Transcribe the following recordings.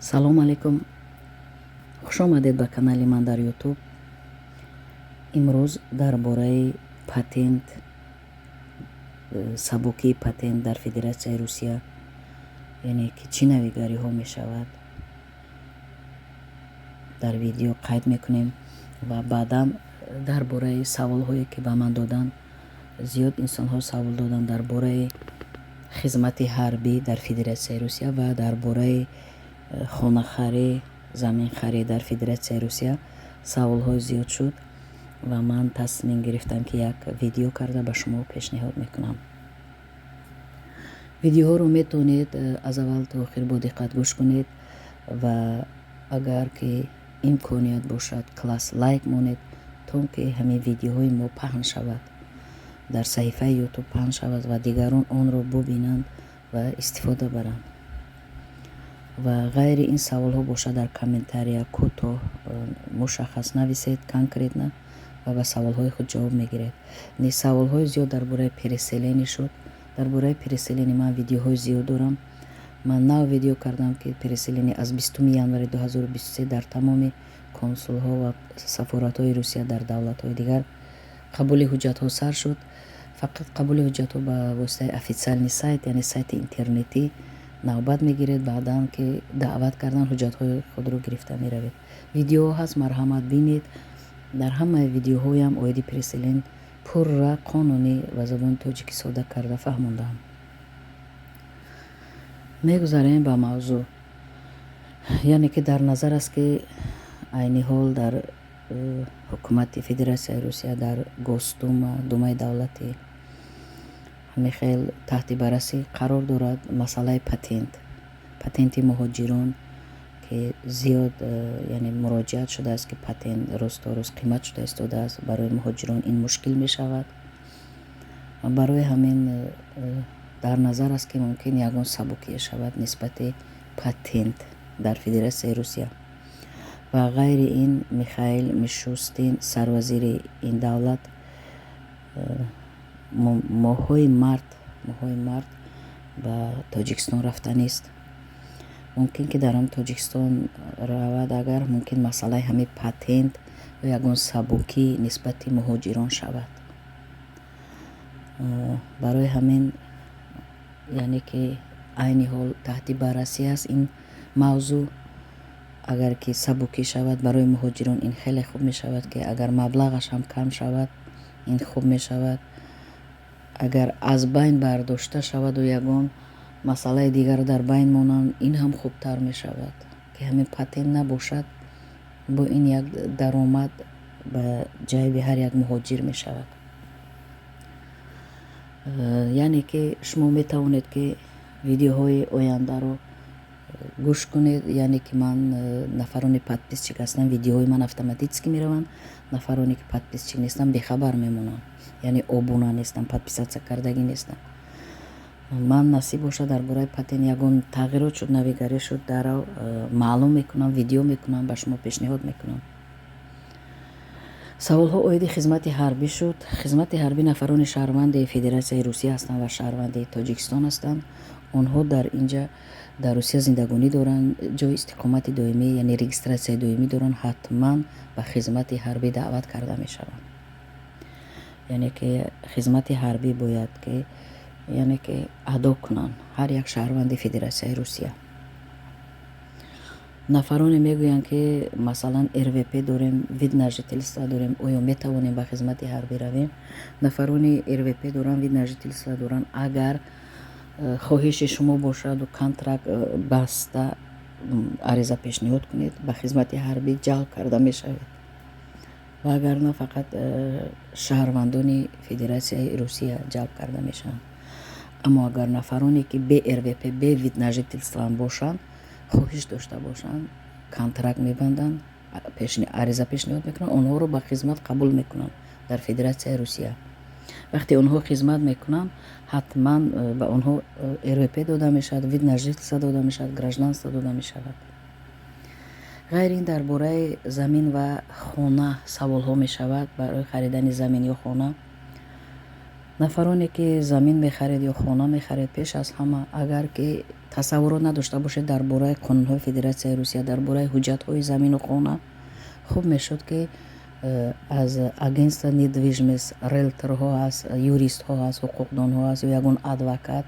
Салом алейкум, хуш омадед ба канали ман дар Ютуб. Имрӯз дар бораи патент, сабукии патент дар Федератсияи Русия, яъне ки чӣ навигариҳо мешавад, дар видео қайд мекунем ва баъдан дар бораи саволҳое, ки ба ман доданд. Зиёд инсонҳо савол доданд дар бораи хизмати ҳарбӣ дар Федератсияи Русия ва дар бораи хонахарӣ, заминхарӣ дар Федератсияи Русия. Саволҳои зиёд шуд ва ман тасмим гирифтам, ки як видео карда ба шумо пешниҳод мекунам. Видеоҳоро метавонед аз аввал то охир бо диққат гӯш кунед ва агар ки имконият бошад, класс, лайк монед, то ки ҳамин видеоҳои мо паҳн шавад, дар саҳифаи Ютуб паҳн шавад ва дигарон онро бубинанд ва истифода баранд. Ва ғайри ин саволҳо бошад, дар комментария кӯтоҳ, мушаххас нависед, конкретно, ва ба саволҳои худ ҷавоб мегиред. Низ саволҳои зиёд дар бораи переселение шуд. Дар бораи переселение ман видеоҳои зиёд дорам. Ман нав видео кардам, ки переселение аз 20 январи 2023 дар тамоми консулҳо ва сафоратҳои Русия дар давлатҳои дигар қабули ҳуҷҷатҳо сар шуд. Фақат қабули ҳуҷҷатҳо ба воситаи официальный сайт, яъне сайти интернетӣ. Навбат мегиред, баъдан ки даъват кардан, ҳуҷҷатҳои худро гирифта меравед. Видеоҳо ҳаст, марҳамат, бинед. Дар ҳамаи видеоҳоям оиди переселение пурра, қонунӣ ва забони тоҷикӣ сода карда фаҳмондаам. Мегузарем ба мавзӯъ. Яъне ки дар назар аст, ки айни ҳол дар ҳукумати Федератсияи Русия, дар Госдума, Думаи давлатӣ, ҳамин хел таҳти баррасӣ қарор дорад масъалаи патент, патенти муҳоҷирон, ки зиёд яъне муроҷиат шудааст, ки патент рӯз то рӯз қимат шуда истодааст, барои муҳоҷирон ин мушкил мешавад. Барои ҳамин дар назар аст, ки мумкин ягон сабукие шавад нисбати патент дар Федератсияи Русия. Ва ғайри ин, Михаил Мишустин, сарвазири ин давлат, моҳҳои март ба Тоҷикистон рафтанист. Мумкин ки дар ҳам Тоҷикистон равад, агар мумкин масъалаи ҳамин патент ё ягон сабукӣ нисбати муҳоҷирон шавад. Барои ҳамин, яъне ки айни ҳол таҳти баррасӣ аст ин мавзӯъ. Агар ки сабукӣ шавад барои муҳоҷирон, ин хеле хуб мешавад, ки агар маблағаш ҳам кам шавад, ин хуб мешавад. Агар аз байн бардошта шаваду ягон масъалаи дигар дар байн монанд, ин ҳам хубтар мешавад, ки ҳамин патент набошад. Бо ин як даромад ба ҷайби ҳар як муҳоҷир мешавад. Яъне ки шумо метавонед, ки видеоҳои ояндаро гӯш кунед. Яъне ки ман, нафароне подписчик ҳастанд, видеоҳои ман автоматически мераванд, нафароне ки подписчик нестанд, бехабар мемонанд, яъне обуна нестанд, подписаться кардагӣ нестанд. Ман, насиб бошад, дар бораи патент ягон тағйирот шуд, навигарӣ шуд, дарав маълум мекунам, видео мекунам, ба шумо пешниҳод мекунам. Саволҳо оиди хизмати ҳарбӣ шуд. Хизмати ҳарбӣ, нафарони шаҳрванди Федератсияи Русия ҳастанд ва шаҳрванди Тоҷикистон ҳастанд, онҳо дар инҷа, дар Русия зиндагонӣ доранд, ҷои истиқомати доимӣ, яъне регистратсияи доимӣ доранд, ҳатман ба хизмати ҳарбӣ даъват карда мешаванд. Яъне ки хизмати ҳарбӣ бояд ки, яъне ки, адо кунанд ҳар як шаҳрванди Федератсияи Русия. Нафароне мегӯянд, ки масалан РВП дорем, вид на жительство дорем, оё метавонем ба хизмати ҳарбӣ равем? Нафарони РВП доранд, вид на жительство доранд, агар хоҳиши шумо бошаду контракт баста ариза пешниҳод кунед, ба хизмати ҳарбӣ ҷалб карда мешавед. Ва агар на, фақат шаҳрвандони Федератсияи Русия ҷалб карда мешаванд. Аммо агар нафароне ки бе РВП, бе вид на жительство бошанд, хоҳиш дошта бошанд, контракт мебанданд, ариза пешниҳод мекунанд, онҳоро ба хизмат қабул мекунанд дар Федератсияи Русия. Вақте онҳо хизмат мекунанд, ҳатман ба онҳо РВП дода мешавад, вид на жительство дода мешавад, гражданство дода мешавад. Ғайри ин, дар бораи замин ва хона саволҳо мешавад. Барои харидани замин ё хона, нафароне ки замин мехаред ё хона мехаред, пеш аз ҳама, агар ки Тасаввурот надошта бошед дар бораи қонунҳои Федератсияи Русия, дар бораи ҳуҷҷатҳои замину хона, хуб мешуд, ки аз агентство недвижимость, риелторҳо ҳаст, юристҳо ҳаст, ҳуқуқдонҳо ҳаст ё ягон адвокат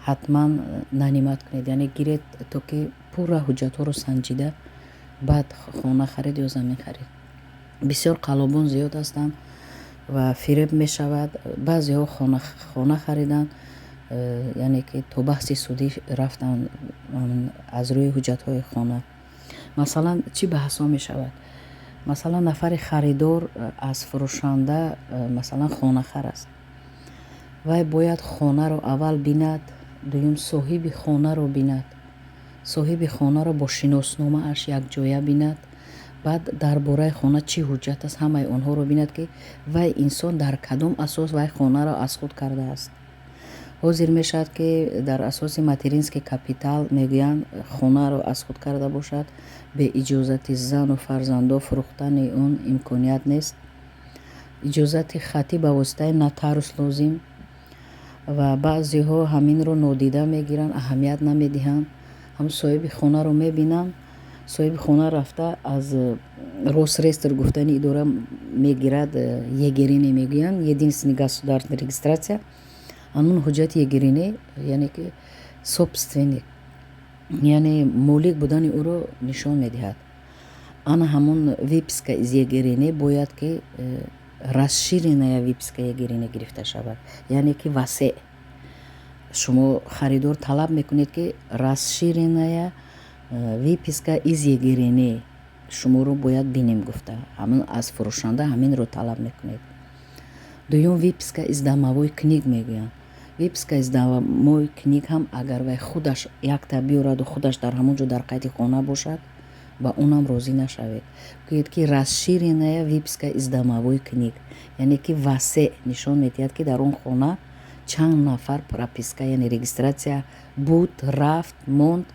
ҳатман нанимать кунед, яъне гиред, то ки пурра ҳуҷҷатҳоро санҷида, баъд хона харид ё замин харид. Бисёр қаллобон зиёд ҳастанд ва фиреб мешавад. Баъзеҳо хона хариданд, яъне ки то баҳси судӣ рафтанд аз рӯи ҳуҷҷатҳои хона. Масалан, чӣ баҳсҳо мешавад? Масалан, нафари харидор аз фурӯшанда, масалан, хонахар аст. Вай бояд хонаро аввал бинад, дуюм соҳиби хонаро бинад, соҳиби хонаро бо шиносномааш якҷоя бинад, баъд дар бораи хона чӣ ҳуҷҷат аст, ҳамаи онҳоро бинад, ки вай инсон дар кадом асос вай хонаро аз худ кардааст. Ҳозир мешавад, ки дар асоси материнский капитал мегӯянд, хонаро аз худ карда бошад, бе иҷозати зану фарзандо фурӯхтани он имконият нест. Иҷозати хаттӣ ба воситаи нотариус лозим. Ва баъзеҳо ҳаминро нодида мегиранд, аҳамият намедиҳанд. Ҳам соҳиби хонаро мебинанд, соҳиби хона рафта аз Росреестр гуфтани идора мегирад, ЕГРН мегӯянд, единственный государственная регистрация. Ҳамун ҳуҷҷати ЕГРН, яъне ки собственник, яъне молик будани ӯро нишон медиҳад. Ана ҳамун выписка из ЕГРН бояд ки расширенная выписка ЕГРН гирифта шавад, яъне ки васеъ. Шумо, харидор, талаб мекунед, ки расширенная выписка из ЕГРН шуморо бояд бинем гуфта, ҳамин аз фурӯшанда ҳаминро талаб мекунед. Дуюм, выписка из домовой книг мегӯянд. Выписка из домовой книг ҳам, агар вай худаш якта биёраду худаш дар ҳамон ҷо дар қайди хона бошад, ба онам розӣ нашавед. Гӯед, ки расширенная выписка из домовой книг, яъне ки васеъ нишон медиҳад, ки дар он хона чанд нафар прописка, яъне регистрация буд, рафт, монд,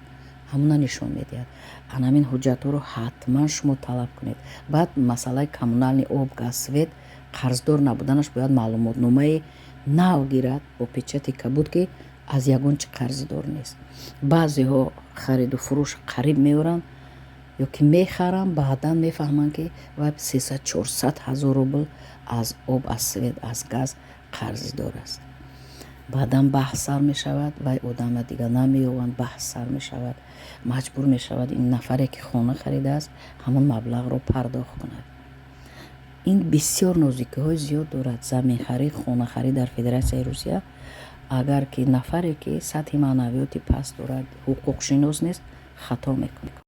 ҳамуна нишон медиҳад. Ана ҳамин ҳуҷҷатҳоро ҳатман шумо талаб кунед. Баъд масъалаи коммунальный, об, газ, свет қарздор набуданаш, бояд маълумотномаи нав гирад бо печати кабуд, ки аз ягон чи қарздор нест. Баъзеҳо хариду фурӯш қариб меоранд ё ки мехаранд, баъдан мефаҳманд, ки вай 300-400 ҳазор рубл аз об, аз свет, аз газ қарздор аст. Баъдан баҳс сар мешавад, вай одама дигар намеёбанд, баҳс сар мешавад, маҷбур мешавад ин нафаре, ки хона харидааст, ҳамон маблағро пардохт кунад. Ин бисёр нозикиҳои зиёд дорад заминхарид, хонахарид дар Федератсияи Русия. Агар ки нафаре, ки сатҳи маънавиёти паст дорад, ҳуқуқшинос нест, хато мекунад.